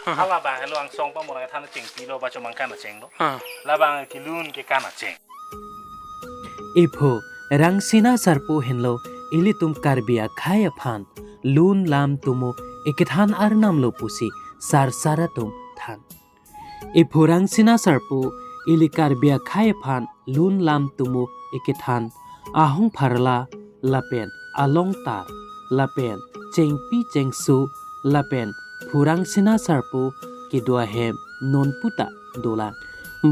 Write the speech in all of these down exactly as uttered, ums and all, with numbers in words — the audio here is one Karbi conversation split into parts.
Hala abang helo angsong pamorang than chengpilo ba chomang kan chenglo. Ah. Labang kelun ke kan cheng. Ephu Rangsina Sarpo henlo ilitum Karbi akhei aphan lun lam tumo ekethan arnam lo pusi sarsar atum than. Ephu Rangsina Sarpo ili Karbi akhei aphan lun lam tumo ekethan ahong pharla lapen alongtar lapen chengpi chengso lapen Phu Rangsina Sarpo kedo ahem nonputa dolang.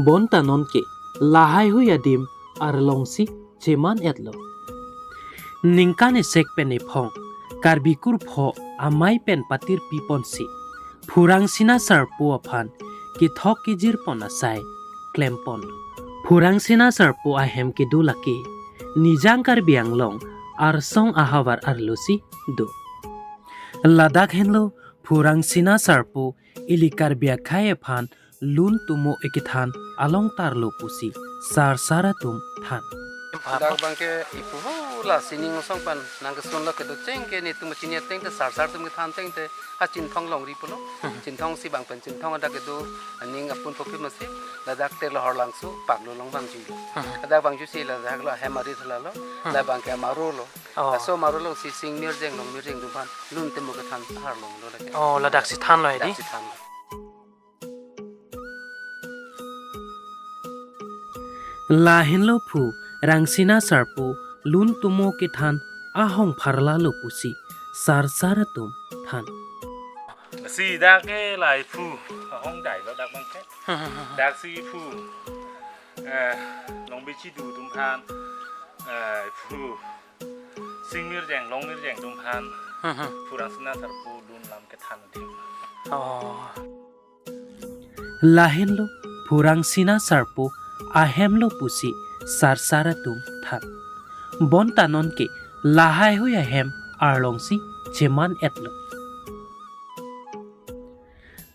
Bonta nonke lahaihui adim arlongsi cheman etlo. Ningkan esek pen ephong Karbi kurpho amei pen patirpi ponsi Phu Rangsina Sarpo aphan kethok kejir pon asai klem ponlo. Phu Rangsina Sarpo ahem kedo lake Nijang Karbi Anglong arsong ahavar arlosi do. Ladak henlo Phu Rangsina Sarpo ili Karbi akhei aphan lun tumo ekethan alongtar lo pusi sarsar atum than. Dak abangke ephu la sining osong pen nangkesunlo kedo chengke netum chini ateng te sarsar atum kethan ateng te ha Chinthong longri pulo. Chinthongsi bang pen Chinthong adak kedo aning apun phopi masi ladak Terlohor Langso Paklo along bangjuilo. Adak bangjusi ladak lo hem ari thalalo. Labangke amaro lo. Oh. Laso amaro alongsi sing mirjeng long mirjeng atum aphan lun tumo kethan arlonglo lake. Oh, ladaksi thanlo hedi. Daksi thanlo. Lahenlo Phu Rangsina Sarpo lun tumo kethan ahong pharla lo pusi sarsar atum than. Si dak ke lahai phu ahong dai lo dak abangke. Daksi phu, eh, Longbi Chidu atum aphan, eh, phu sing mirjeng long mirjeng atum aphan Phu Rangsina Sarpo lun lam kethan adim. Oh. Lahenlo Phu Rangsina Sarpo ahem lo pusi sarsar atum than. Bonta nonke lahaihui ahem arlongsi cheman etlo.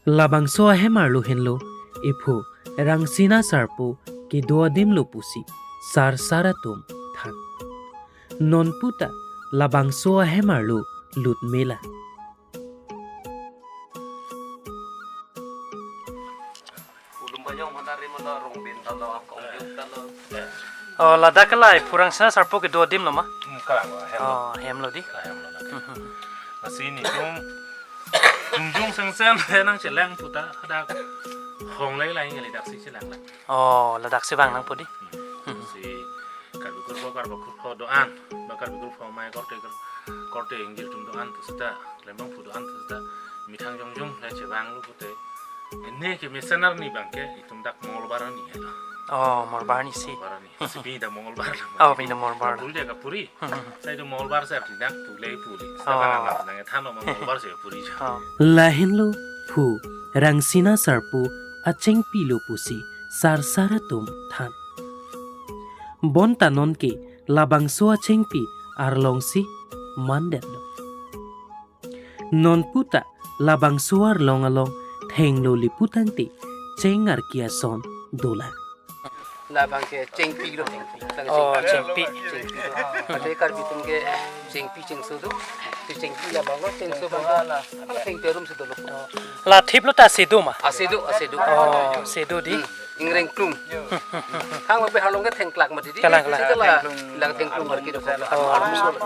Labangso ahem arlo henlo ephu Rangsina Sarpo kedo adim lo pusi sarsar atum than. Nonputa labangso ahem arlo lut mela. Ulum bajong mana ri mana rong bin talo, kong juk talo. Oh, ladak ke lahai Phu Rangsina Sarpo kedo adim lo ma? Hmm, kalang lo, hem lo. Oh, hem lo di. Ah, hem lo, lake. Lasi netum jongjong sengsen nangchelang puta, hadak hong lai lai neli daksi chelang lang. Oh, ladaksi vang nangpo di. Hmm. Si Karbi kurpho, Karbi kurpho do-an, ba Karbi kurpho amei korte kor-, korte ingjir atum do-an pu seta, klembang phu do-an pu seta, methang jongjong le chevanglo pute. Ene ke mesenar ni abangke, itum dak Mongolbar arni helo. Oh, Mongolbar arni si. Mongolbar arni. Si pini dak Mongolbar lo. Oh, pini dak Mongolbar lo. Puri dia kapuri. Hmm. Sai do Mongolbar sai pini dak pule pule. Sa Oh. Bang nang nang than lo Mongolbar sai puri jo. Oh. Lahenlo Phu Rangsina Sarpo achengpi lo pusi sarsar atum than. Bonta nonke labangso achengpi arlongsi mandetlo. Nonputa labangso arlong along thenglo liputangte chengarki ason dolang. Labangke chengpi lo. Oh, chengpi. Chengpi lo. Ante Karbi atum ke chengpi chengso do. Te chengpi labang lo, chengso abang lo. Ala thengpi arum si dolo. La thip lo ta sedo ma? Asedo, asedo. Oh, sedo di. Hmm. Ingreng klum. Hang lape halong ke thengklak ma di di. Kalang, kalang. Seta la, lang thengklum arki do. Oh. Arum si dolo.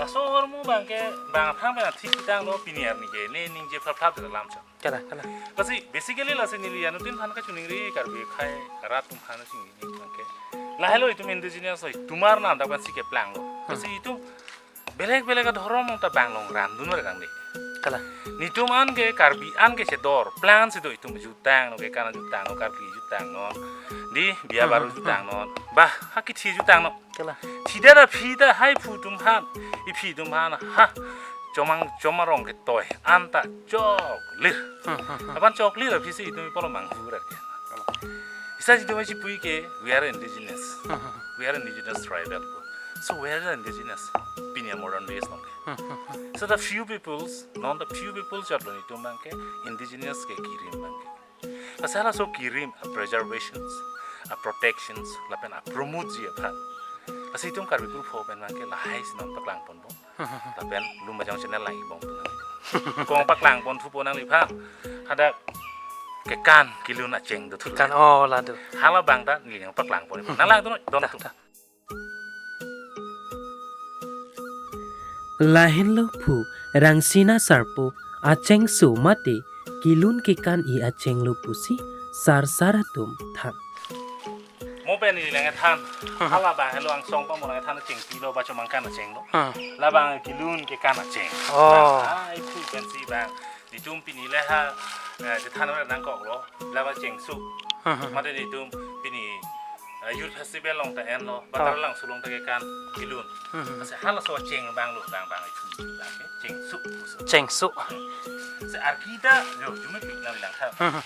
Laso ahormu abangke bang aphrang pen athik ketang lo pini arni ke ne ningje phlap phlap de lamchot. Kalang, kalang. Lasi basically lasi neli anuttin aphan kachiningri Karbi akhei arat atum aphan chiningri abangke. Lahelo itum indigenous lo, itum arnam dak pensi keplang lo. Hmm. Lasi itum belek belek adhorom ta bang long randun re kang di. Kalang. Netum an ke Karbi an ke chedor, plan si do itum jutang non ke, kana jutang non, Karbi jutang non. Di biya Hmm, baru hmm, jutang non. Bah, ha kithi jutang non. Kalang. Thidada phida hai phu atum aphan, iphi atum aphan, ha. Chomang chomarong ketoi, anta choklir. Hmm, hmm, hmm. Aban choklir aphi si itum ipolomang hurar ke. Isa si itum chipui ke, we are indigenous. Hmm, hmm. We are indigenous tribal group. So where is the indigenous? Pini a modern days long ke. Hmm, hmm, hmm. So the few peoples, non the few peoples chot lo netum abangke indigenous ke kirim abangke. Asal so kirim a preservations. a protections lapen a promote ji aphan. Lasi itum Karbi Kurpho pen abangke lahai si nangpaklang ponpo. Lapen Lumbajong channel lang ibong tu nang. Kong paklang pon thupo nangliphan. Hadak kekan kelun acheng do thu. Kekan, oh, la do. Hala abang ta neli nangpaklang pon. Nanglang tu no, don tu. Lahenlo phu Rangsina Sarpo achengso mate kelun kekan-i achenglo pusi sarsar atum than. Mo pen neli nangthan. Hala abang helo angsong pa mo nangthan chengpi lo ba chomang kan acheng lo. Hmm. Labang kelun kekan acheng. Oh. Ah, iphu pensi abang. Netum pini le ha, eh, chethan nangkoklo. Laba chengso. Hmm, hmm, hmm. Mate netum pini, eh, youth festival along ta enlo. Batar Oh. Langso along ta kekan kelun. Hmm, hmm, hmm. Lasi halaso acheng abang lo abang abang iphu. Abang ke chengso. Chengso. Se arkita yo jume pik nanglang tha. Hmm, hmm.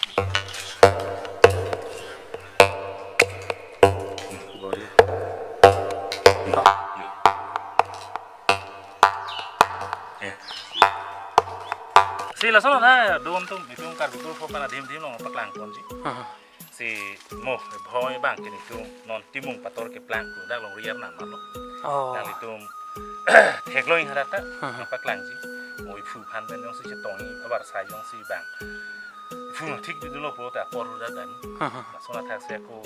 Si lason na don atum itum Karbi Kurpho pen adim dim along paklang ponji. Aha. Si mo bhoi abang ke netum non Timung Pator keplang tu dak longri arnam lo. Oh. Nanglitum theklong hadak ta Aha. Nangpaklangji. Mo iphu aphan pen jongsi chetong-i abar sa jongsi abang. Iphu thik dolo pulote apor hu dadan. Aha. Lason athak si ako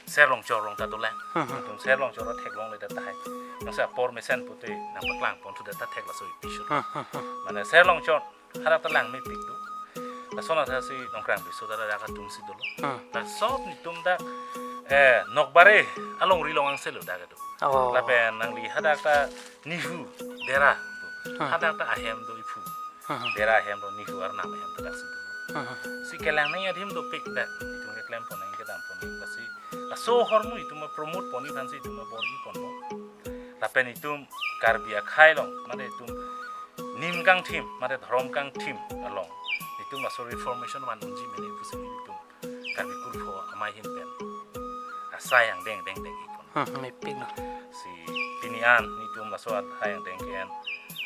Ser Longchor along ta dolang. Hmm, hmm. Itum Ser Longchor theklongle tahai. Nangsi apor mesen pute nangpaklang pon thu ta thek laso episode. Hmm, hmm, hmm. Mane Ser Longchor hadak ta lang mepik do. Lason athak si Nongkrang Biso ta dak atum si dolo. Hmm. Lason netum dak, eh, Nokbare alongri along angse lo dak do. Oh. Lapen nangli hadak ta Nihu Dera. Hmm. Hadak ta ahem do iphu. Hmm. Dera ahem do Nihu arnam ahem ta dak si do. Hmm. Si kelang nangji adim dopik dak. Itum keklem pon nangji kedam pon nangji lasi. Laso ahormu itum promote pon-i aphan si itum bor-i ponpo. Lapen itum Karbi akhei along, mate itum nim kangthim, mate dhorom kangthim along. Itum laso reformation van unji mene pusi itum Karbi Kurpho amei ahin pen asai angdeng deng deng-i pon. Hmm, mepik lo. Si pini an netum laso asai angdeng ke-en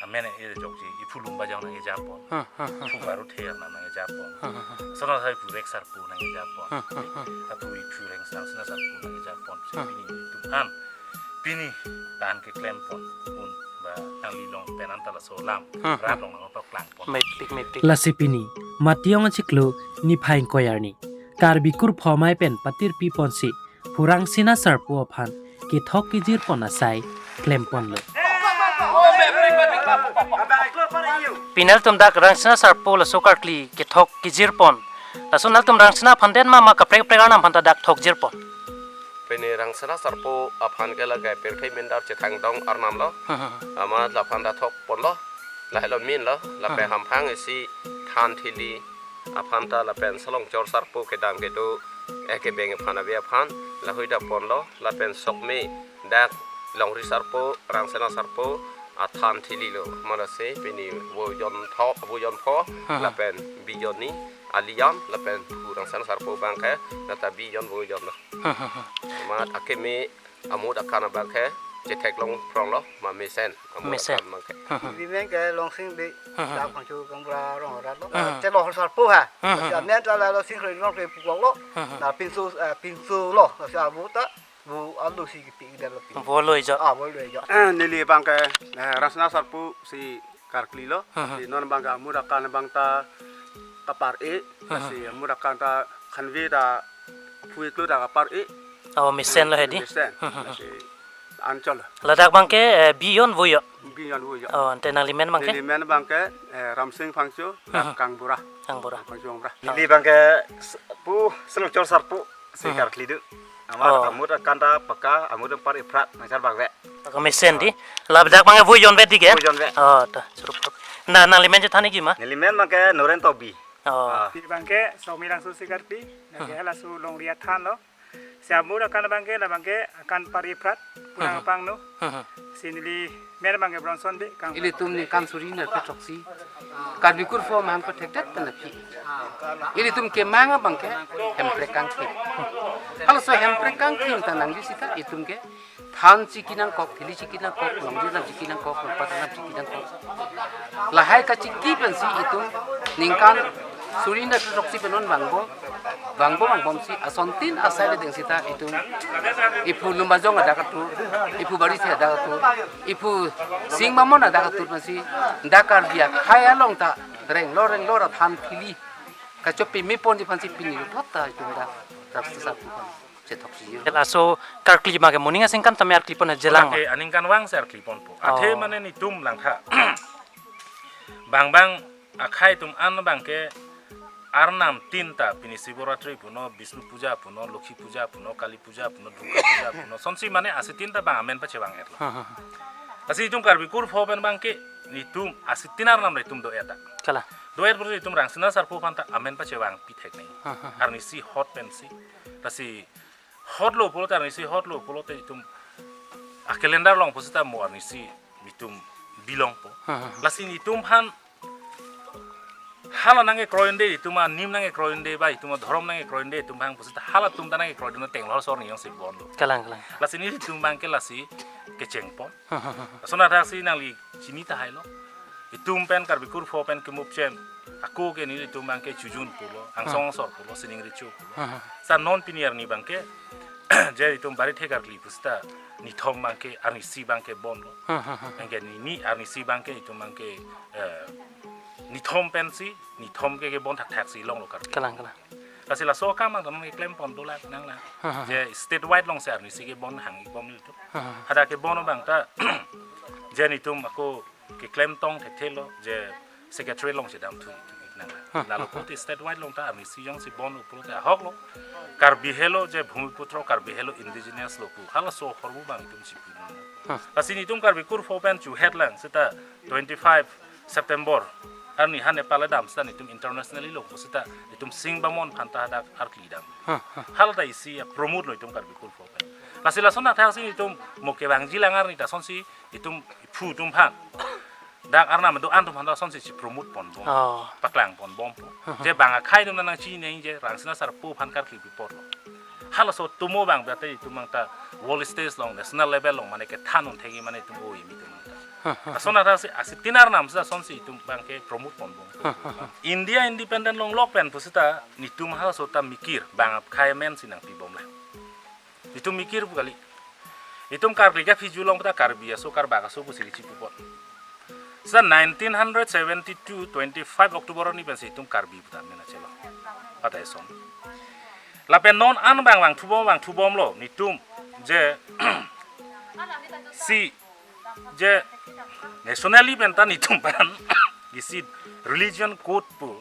amen e jokji iphu Lumbajong nangkeja pon. Hmm, hmm, hmm. Iphu Baru Ther nangkeja pon. Hmm, hmm, hmm. Lason athak iphu Rek Sarpo nangkeja pon. Hmm, hmm, hmm. Aphu iphu Reng Sang Sina Sarpo nangkeja pon. Si Hmm. Pini netum an pini tan keklem pon un ba nangli along pen an ta laso alam Hmm, hmm. Rat along nangpaklang pon. Mepik, mepik. Lasi pini Mationg achiklo niphai ingkoi arni Karbi Kurpho amei pen patirpi ponsi phu Rangsina Sarpo aphan kethok kejir pon asai klem ponlo. Pini nelitum dak Rangsina Sarpo laso karkli kethok kejir pon. Laso nelitum Rangsina aphan det ma ma kaprek kaprek arnam aphan ta dak thokjir pon. Pini Rangsina Sarpo aphan ke lake pirthe amendar chethangdong arnam lo. Hmm, hmm, hmm. Amat laphan ta thok ponlo. Lahelo amen lo. Lapen Hmm. Hamphang isi than thili aphan ta lapen Ser Longchor Sarpo kedam kedo, eh, kebeng aphan ave aphan lahui ta ponlo, lapen sokme dak Longri Sarpo, Rangsina Sarpo athan thili lo. Mane si pini vojon tho, vojon pho, Hmm. Lapen bijon ni alian, lapen phu Rangsina Sarpo abangke nata bijon vojon lo. Hmm, hmm, hmm. Amat akeme amut akan abangke chetheklong prong lo, ma mesen amut Mesen. Akan abangke. Hmm, hmm. Bi men ke Longsing Bey, Hmm, hmm. Dak Phangcho Kangbura arong arat lo. Hmm. Chelo Sarpo ha. Hmm, hmm. Amen ta lalo sing kre long kre pukok lo. Hmm, hmm. Na pinso, eh, pinso lo. Lasi abu ta, bu alu si kipi der lo pi. Vo lo ijo. Ah, vo lo ijo. Eh, neli abangke, eh, Rangsina Sarpo si karkli lo. Hmm, hmm. Si non abangke amut akan abang ta kapar-e. Hmm, hmm. Si amut akan ta khanve ta phu iklo ta kapar-e. Oh, mesen lo hedi. Mesen. Hmm, hmm, hmm. Si anchol. Ladak abangke, eh, bijon vojo. Bijon vojo. Oh, ante nangli men abangke? Neli men abangke, eh, Ramsing Phangcho, Hmm, hmm. Kangbura. Kangbura. Phangcho Kangbura. Neli abangke s-, phu Ser Longchor Sarpo si Hmm. karkli do. Amat Oh. amut akan ta paka, amut par-i prat, nangchar bak ve. Paka mesen di. Ladak abangke vojon ve di ke? Vojon ve. Oh, ta, surup, surup. Na, nangli men chethan ikji ma? Neli men abangke Noren Tobi. Oh. Ah. Di abangke Somi Langso si karkli, nangke Hmm. halaso longri athan lo. Si amut akan abangke, labangke akan par-i prat, purang Hmm. pangno. Hmm. Si neli men abangke Bronson Bey, Kangbura. Ilitum ningkan suri na pethroksi. Karbi Kurpho amahang pathekdet pen aphi. Ilitum kemang abangke Hemprek kangthim. Halaso Hemprek kangthim ta nangji sita itum ke than chiki nangkok, thili chiki nangkok, longri arnam chiki nangkok, longpat arnam chiki nangkok. Lahai kachiki pensi itum ningkan suri na pethroksi pen non vangvo. Vangbom vangbomsi asontin asai le deng sita itum iphu Lumbajong adak atur, iphu Barithe adak atur, iphu Sing Bamon adak atur pensi dak Karbi akhai along ta renglo renglo ra than phili kachopeme ponji aphansi pini ruthot ta itum dak rak sesat aphan chethok si. Laso karkli ma ke moning asengkan tame arkli pon jelang ma? Lake aningkanvang si arkli ponpo. Oh. Athe mane netum langtha. Bang bang akhai atum an bang ke arnam tin ta pini Shivaratri punon, Bishnu Puja punon, Lokhi Puja punon, Kali Puja punon, Durga Puja punon. Sonsi mane asi tin ta bang amen pachevang-etlo. Ha, ha, ha. Lasi itum Karbi kurpho pen bang ke netum asi tin arnam ra itum do-et ta. Kalang. Do-et pulote itum Rangsina Sarpo aphan ta amen pachevangpi thek nangji. Ha, ha, ha. Arnisi hot pensi. Lasi hotlo pulote, arnisi hotlo pulote itum a-calendar along pusita mo arnisi itum bilongpo. Ha, ha, ha. Lasi itum aphan hala nangkekroi un-e, itum anim nangkekroi un-e ba itum adhorom nangkekroi un-e, itum aphan pusita halatum ta nangkekroi dun tenglo sor niyong si bonlo. Kalang, kalang. Lasi nelitum bang ke lasi kecheng pon. Ha, ha, ha, ha. Lason athaksi nangli chini tahailo. Itum pen Karbi kurpho pen kemup chem. Ako ke nelitum bang ke Chojun pulo, Angsong, ha, Angsor pulo, Sining Recho pulo. Ha, ha. Sa non pini arni bang ke, je itum Barithe karkli pusita nithom bang ke arnisi bang ke bonlo. Ha, ha, ha. Bang ke ni, ni arnisi bang ke itum bang ke, eh, nithom pensi, nithom ke kebon thakthak si longlo karkli. Kalang, kalang. Lasi laso akam bang ta non keklem pon dolang nanglang. Ha, ha, ha. Je statewide along si arnisi kebon hang-ik bom nelitum. Ha, ha, ha. Hadak kebon bang ta, je netum ako keklem tong thekthelo, je secretary along si damthu-ik nanglang. Ha, ha, ha. Lalo pulote statewide along ta arnisi jongsi bonlo pulote ahoklo. Karbi helo je Bhumiputro, Karbi helo indigenous lo pu. Halaso ahormu bang itum si pu. Ha. Lasi netum Karbi kurpho pen chu headline sita twenty-five September arni ha Nepal adamsi ta netum internationally lo pusita netum Sing Bamon aphan ta hadak arkli dam. Ha, ha. Hala ta isi a-promote lo itum Karbi kurpho pen. Lasi lason athaksi netum mo kevangji lang arni ta sonsi itum iphu atum aphan, dak arnam do-an atum aphan ta sonsi si promote pon bom. Oh. Paklang pon bompo. Ha, ha. Je bang akhai atum nangchini nangji je Rangsina Sarpo aphan karkli pi apotlo. Halaso atomo bang bate itum bang ta world stage along, national level along mane kethan un thekji mane itum o-imi atum bang ta. Ha, ha, ha. Lason athaksi asi tin arnam sita sonsi itum bang ke promote pon bom. Ha, ha, ha. India independent longlok pen pusita netum halaso ta mikir bang akhai amen si nangpi bomlang. Itum mikir pu kali. Itum karkli kaphi ju along ta Karbi aso, Karbak aso pusi kechipu apot. Sa nineteen hundred seventy-two, twenty-five October arni pensi itum Karbi pu ta mena chelo. Ata eson. Lapen non an bang vangthu bom, vangthu bomlo netum je si je nationally pen ta netum aphan isi religion code pu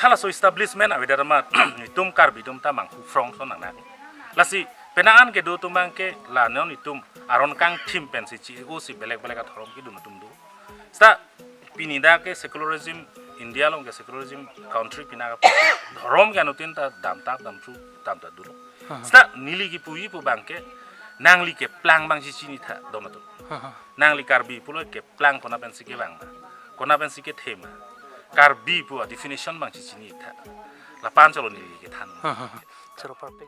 halaso establishment avedet amat netum Karbi atum ta manghu phrong son nang nang. Lasi penang an kedo atum bang ke la non itum aron kangthim pensi chi-o si belek belek adhorom kedun atum do. Sita pini dak ke secularism, India along ke secularism country pini dak ke dhorom ke anuttin ta damtap damthu damtap dolo. Ha, ha. Sita neli kipuji pu bang ke nangli keplang bang si chinitha dom atum. Ha, ha. Nangli Karbi pulo keplang kona pensi kevang ma, kona pensi kethe ma, Karbi pu a-definition bang si chinitha. Lapu anchot lo neli kethan. Ha, ha, ha. Choro parpik.